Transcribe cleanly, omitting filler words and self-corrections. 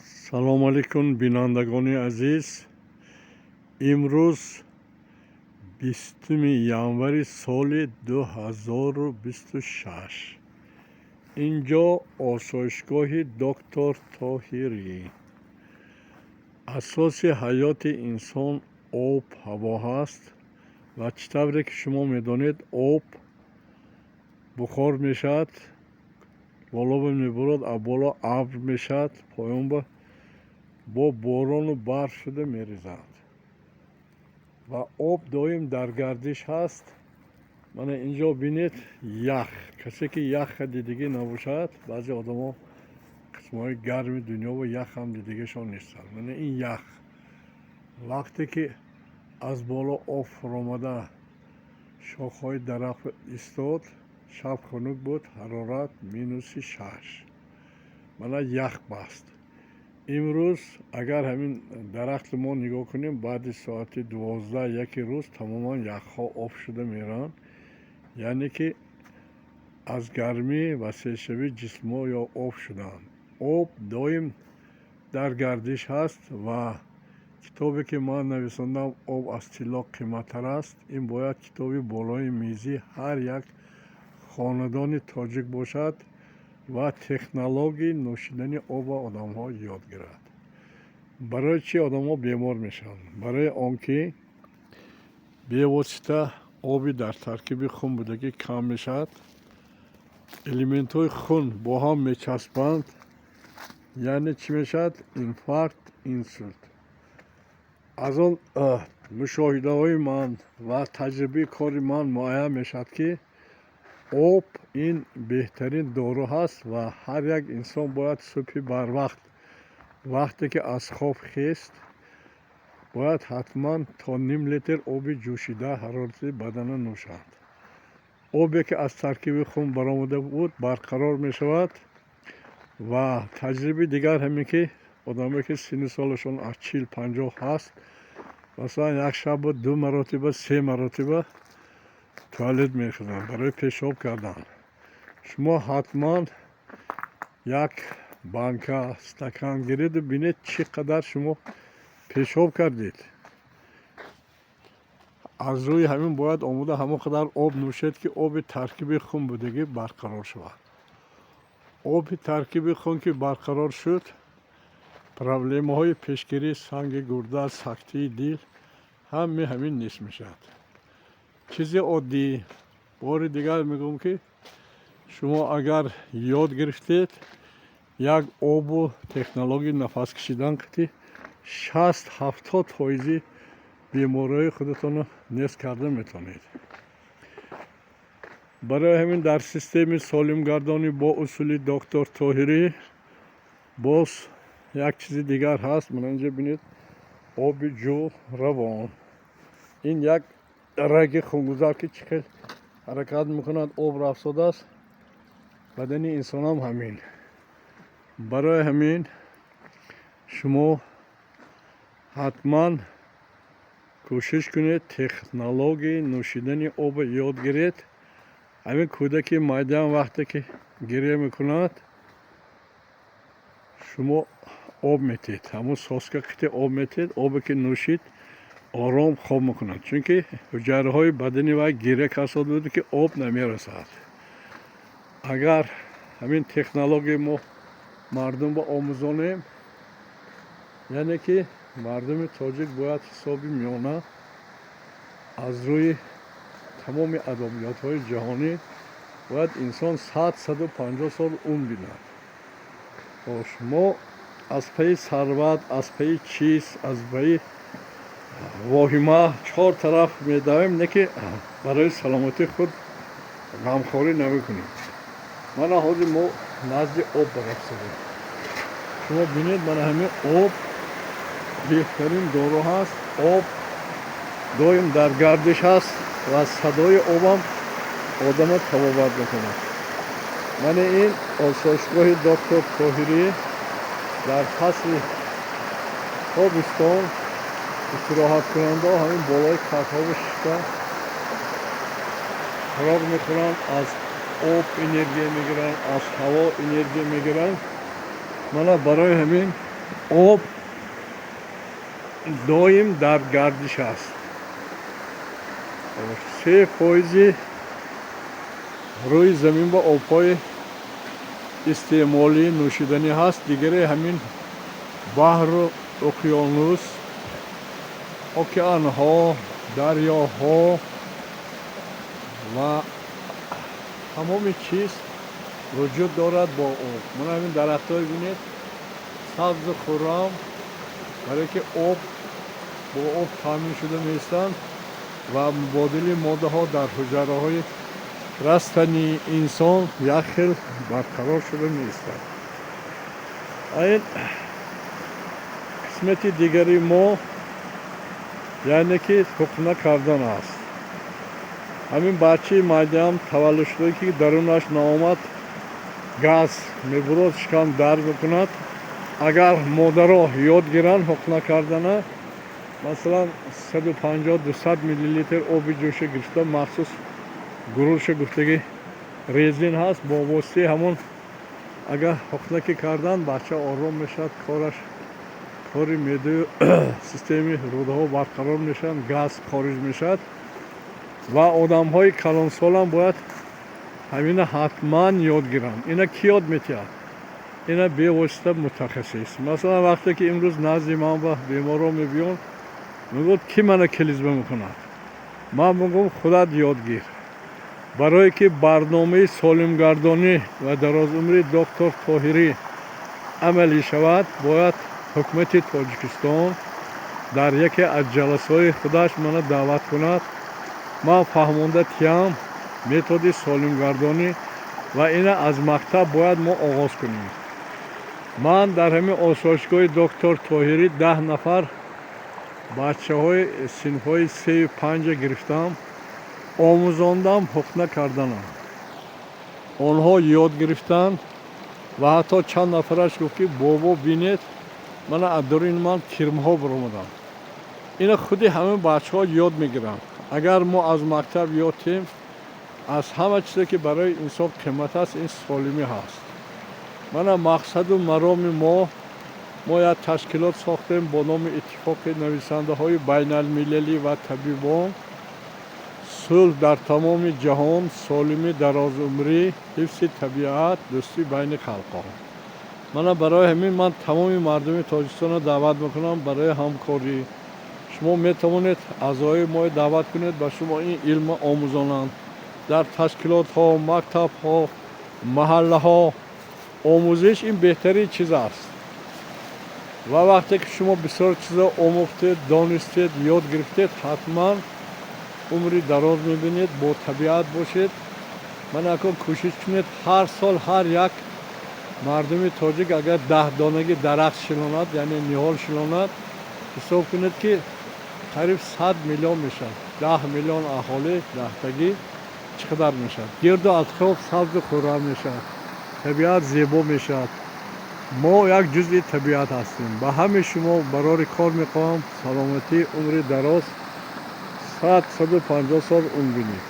Салому алейкум, бинандагони азиз. Имрӯз 20 январи соли 2026. Инҷо осоишгоҳи доктор Тоҳирӣ. Асоси ҳаёти инсон об, ҳаво ҳаст ва чӣ тавре ки шумо медонед, об бухор мешавад, боло мебурад, аз боло абр мешавад, поён бо борону барф шуда мерезад ва об доим дар гардиш ҳаст. Мана инҷо бинед, ях. Касе ки яхха дидагӣ набошад, баъзе одамо қисмҳои гарми дунёво яхам дидагишон нестанд. Мана ин ях вақте ки аз боло об фуромада, шохҳои дарахт истод, шаб хунук буд, ҳарорат -6, мана ях баст. Имрӯз агар ҳамин дарахти мо нигоҳ кунем, баъди соати 12-1 рӯз тамоман яхҳо об шуда мераванд, яъне ки аз гармӣ ва селшавии ҷисмҳо ё об шудаанд. Об доим дар гардиш ҳаст ва китобе ки ман нависондам, «Об аз тилло қиматтар аст», ин бояд китоби болои мизи ҳар як хонадони тоҷик бошад ва технологияи нӯшидани обро одамҳо ёд гирад. Барои чӣ одамҳо бемор мешаванд? Барои он ки бевосита оби дар таркиби хун будагӣ кам мешавад, элементҳои хун бо ҳам мечаспанд, яъне чӣ мешавад? Инфаркт, инсулт. Аз он мушоҳидаҳои ман ва таҷрибаи кори ман муайян мешавад, ки об ин беҳтарин дору ҳаст ва ҳар як инсон бояд субҳи барвақт, вақте ки аз хоб хест, бояд ҳатман то ним литр оби ҷӯшида ҳарорати бадана нӯшад. Обе ки аз таркиби хун баромада буд, барқарор мешавад. Ва таҷрибаи дигар ҳамин ки одамое ки синну солашон аз 40-50 ҳаст, масалан, як шаб ду маротиба, се маротиба туалет мехӯранд барои пешоб кардан. Шумо ҳатман як банка, стакан гиреду бинед, чӣ қадар шумо пешоб кардед. Аз рӯи ҳамин бояд омода ҳамон қадар об нӯшед, ки оби таркиби хун будагӣ барқарор шавад. Оби таркиби хун ки барқарор шуд, проблемаҳои пешгирии санги гурда, сактии дил, ҳаме ҳамин нест мешавад. Чизи оддӣ. Бори дигар мегӯям, ки шумо агар ёд гирифтед, як обу технологияи нафас кашидан қити 60-70 фоизи бемориҳои худатонро нест карда метавонед. Барои ҳамин дар системаи солимгардонӣ бо усули доктор Тоҳирӣ боз як чизи дигар ҳаст. Мана инҷа бинед, оби ҷӯ равон. Ин як раги хунгузар, ки чӣ хел ҳаракат мекунад, об рафтодааст. Бадани инсонам ҳамин. Барои ҳамин шумо ҳатман кӯшиш кунед, технологияи нӯшидани обро ёд гиред. Ҳамин кӯдаки майдаам вақте ки гиря мекунад, шумо об метиҳед, ҳамун соска қити об метиҳед. Обе ки нӯшид, ором хоб мекунад, чунки ҳуҷайраҳои бадани вай гиря карда буд, ки об намерасад. Агар ҳамин технологияи мо мардумро омӯзонем, яъне ки мардуми тоҷик бояд ҳисоби миёна аз рӯи тамоми адабиётҳои ҷаҳонӣ бояд инсон 100-150 сол умр бинад. Хош, мо аз пайи сарват, аз пайи чиз, аз пайи воҳима чор тараф медавем, не ки барои саломатии худ ғамхорӣ намекунем. Мана ҳозир мо назди об рафтадем. Шумо бинед, мана ҳамин об беҳтарин дору ҳаст. Об доим дар гардиш ҳаст ва садои обам одама табобат мекунад. Мана ин осоишгоҳи доктор Тоҳирӣ. Дар фасли тобистон истироҳаткунандаҳо ҳамин болои катҳо шишта хӯрок мехӯранд, аз об энергия мегиранд, аз ҳаво энергия мегиранд. Мана барои ҳамин. Об доим дар гардиш аст. 3 фоизи рӯи замин ба обҳои истеъмолӣ, нӯшиданӣ ҳаст, дигаре ҳамин баҳру уқёнус, океанҳо, дарёҳо ва тамоми чиз вуҷуд дорад бо об. Мана ҳамин дарахтҳое бинед, сабзу хуррам, барое ки об бо об таъмин шуда меистанд ва мубодилаи моддаҳо дар ҳуҷраҳои растанӣ, инсон як хел барқарор шуда меистад. Ин қисмати дигари мо, яъне ки ҳуқна кардан аст. Ҳамин бачаи майдаам таваллуд шуда, ки дарунаш наомад, газ мебурод, шикам дард мекунад. Агар модаро ёд гиранд ҳуқна кардана, масалан, 150-200 миллилитр оби ҷӯша гирифта, махсус гурӯша гуфтаги резин ҳаст, бо воситаи ҳамон агар ҳуқна ки кардан, бача ором мешавад, кораш, кори меъдаю системаи рӯдаҳо барқарор мешаванд, газ хориҷ мешавад. Ва одамҳои калонсолам бояд ҳамина ҳатман ёд гиранд. Ина кӣ ёд метиҳад? Ина бевосита мутахассис. Масалан, вақте ки имрӯз назди ман ба беморон мебиён, мегӯяд: «Кӣ мана клизма мекунад?» Ман мегӯям: «Худат ёд гир». Барое ки барномаи солимгардонӣ ва дарозумрии доктор Тоҳирӣ амалӣ шавад, бояд ҳукумати Тоҷикистон дар яке аз ҷаласаҳои худаш мана даъват кунад, ман фаҳмонда тиям методи солимгардонӣ, ва ина аз мактаб бояд мо оғоз кунем. Ман дар ҳамин осоишгоҳи доктор Тоҳирӣ 10 нафар бачаҳои синфҳои сею панҷа гирифтам, омӯзондам ҳуқна карданам. Онҳо ёд гирифтанд ва ҳатто чанд нафараш гуфт, ки: «Бобо, бинед, мана аз даруни ман кирмҳо баромаданд». Ина худи ҳамин бачаҳо ёд мегиранд. Агар мо аз мактаб ёд тиҳем, аз ҳама чизе ки барои инсон қимат аст, ин солимӣ ҳаст. Мана мақсаду мароми мо. Мо як ташкилот сохтем бо номи Иттифоқи нависандаҳои байналмилалӣ ва табибон, сулҳ дар тамоми ҷаҳон, солимӣ, дарозумрӣ, ҳифзи табиат, дӯстӣ байни халқҳо. Мана барои ҳамин ман тамоми мардуми Тоҷикистонро даъват мекунам барои ҳамкорӣ. Шумо метавонед аъзои моро даъват кунед, ба шумо ин илмро омӯзонанд. Дар ташкилотҳо, мактабҳо, маҳаллаҳо омӯзиш ин беҳтарин чиз аст. Ва вақте ки шумо бисёр чизо омӯхтед, донистед, ёд гирифтед, ҳатман умри дароз мебинед, бо табиат бошед. Ман акун кӯшиш кунед, ҳар сол ҳар як мардуми тоҷик агар 10 донаги дарахт шинонад, яъне ниҳол шинонад, ҳисоб кунед, ки қариб 100 миллион мешавад. 10 миллион аҳолӣ даҳтагӣ чӣ қадар мешавад? Гирду атроф сабзу хуррам мешавад, табиат зебо мешавад. Мо як ҷузъи табиат ҳастем. Ба ҳамаи шумо барори кор мехоҳам, саломатӣ, умри дароз, 100-150 сол умр бинед.